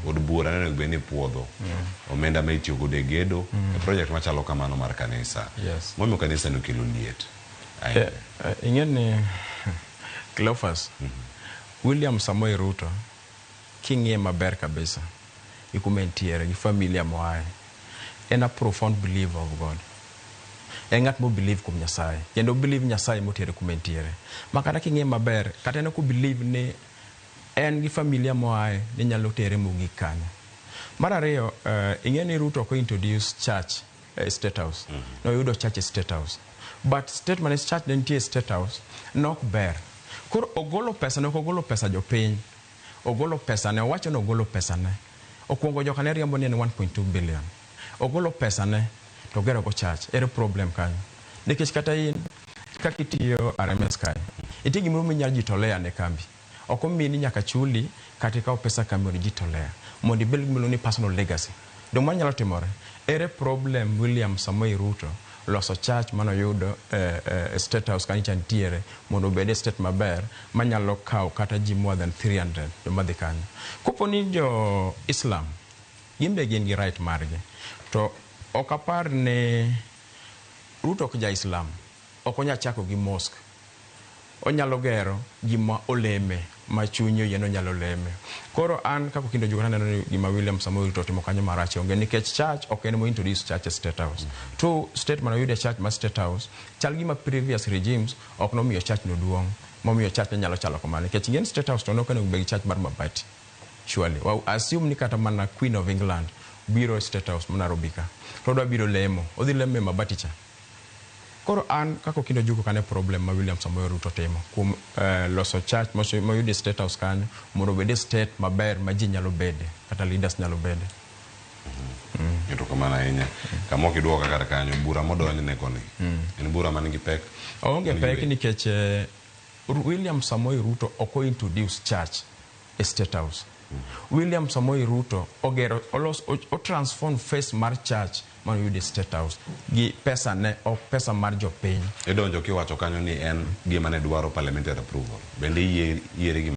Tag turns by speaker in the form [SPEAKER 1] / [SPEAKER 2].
[SPEAKER 1] Od bura ne onego bed ni puodho omenda ma itiyo godo e gedo e project machalo kamano mar kanisa. Momiyo kanisa no kelo liet ahinya.
[SPEAKER 2] Ing'e ni Cleophas, William Samoei Ruto king'iye maber kabisa gi kuma entiere gi familia moaye, en a profound believer of God. En ng'at mo believe kuom Nyasaye kendo believe Nyasaye motere kuma entiere. Ma kata king'iye maber, kata en ok believe ni en gi familia moaye ni nyalo tere mogik kanyo. Mar ariyo, ing'e ni Ruto ok introduce church e State House. Noyudo church e State House. But state mane church ne nitie e State House nok ber. Koro ogolo pesa ne, ok ogolo pesa jopiny. Ogolo pesa ne, owacho ni ogolo pesa ne. Okuongo joka ne riambo ni en 1.2 billion. Ogolo pesa ne to ogero go church. Ere problem kanyo? Nikech kata in kaka itiyo RMS kae, nitie gimoro minyalo jitolea ne kambi. Ok omiyi ni nyaka chuli kata ikaw pesa kambi mondo ijitolea. Mondo ibed gi gimiluongo ni personal legacy. Dong' mano nyalo timore? Ere problem William Samoei Ruto loso church manoyudo e State House kanyo cha nitiere mondo obed e state maber manyalo kawo kata ji more than 300 joma dhi kanyo. Kopo ni jo Islam gin be gin gi right margi to ok apar ni Ruto ok ja Islam, ok onyal chako gi mosque. Onyalo gero gima oleme ma chunye oyie ni onyalo leme. Koro an kaka Okindo Ojuoga aneno ni gima William Samoei Ruto otimo kanyo marach onge nikech church ok en mo introduce church e State House. To state mane oyudo e church mar State House chal gima previous regimes ok nomiyo church no duong' momiyo church ne nyalo chalo kamano nikech ing'e ni State House to ne ok onego bed gi church mar mabati. Surely. Wa assume ni kata mana Queen of England biro e State House ma Nairobi ka to odwa biro lemo, odhi lemo e mabati cha. Koro an kaka Okindo Ojuoga ok ane problem ma William Samoei Ruto timo kuom loso church moyudo e State House kanyo mondo obed e state maber ma ji nyalo bede kata leaders nyalo bede.
[SPEAKER 1] Erokamano ahinya. Kama ok iduoka kar kanyo, bura modonjne koni en bura man gi pek?
[SPEAKER 2] Oonge pek nikech William Samoei Ruto ok o introduce church e State House. William Samoei Ruto ogero olos o transform face mar church mane oyudo e State House gi pesa ne, ok pesa mar jopiny.
[SPEAKER 1] Idonjo kiwacho kanyo ni en gima ne dwaro parliamentary approval. Bende iyie yieri gi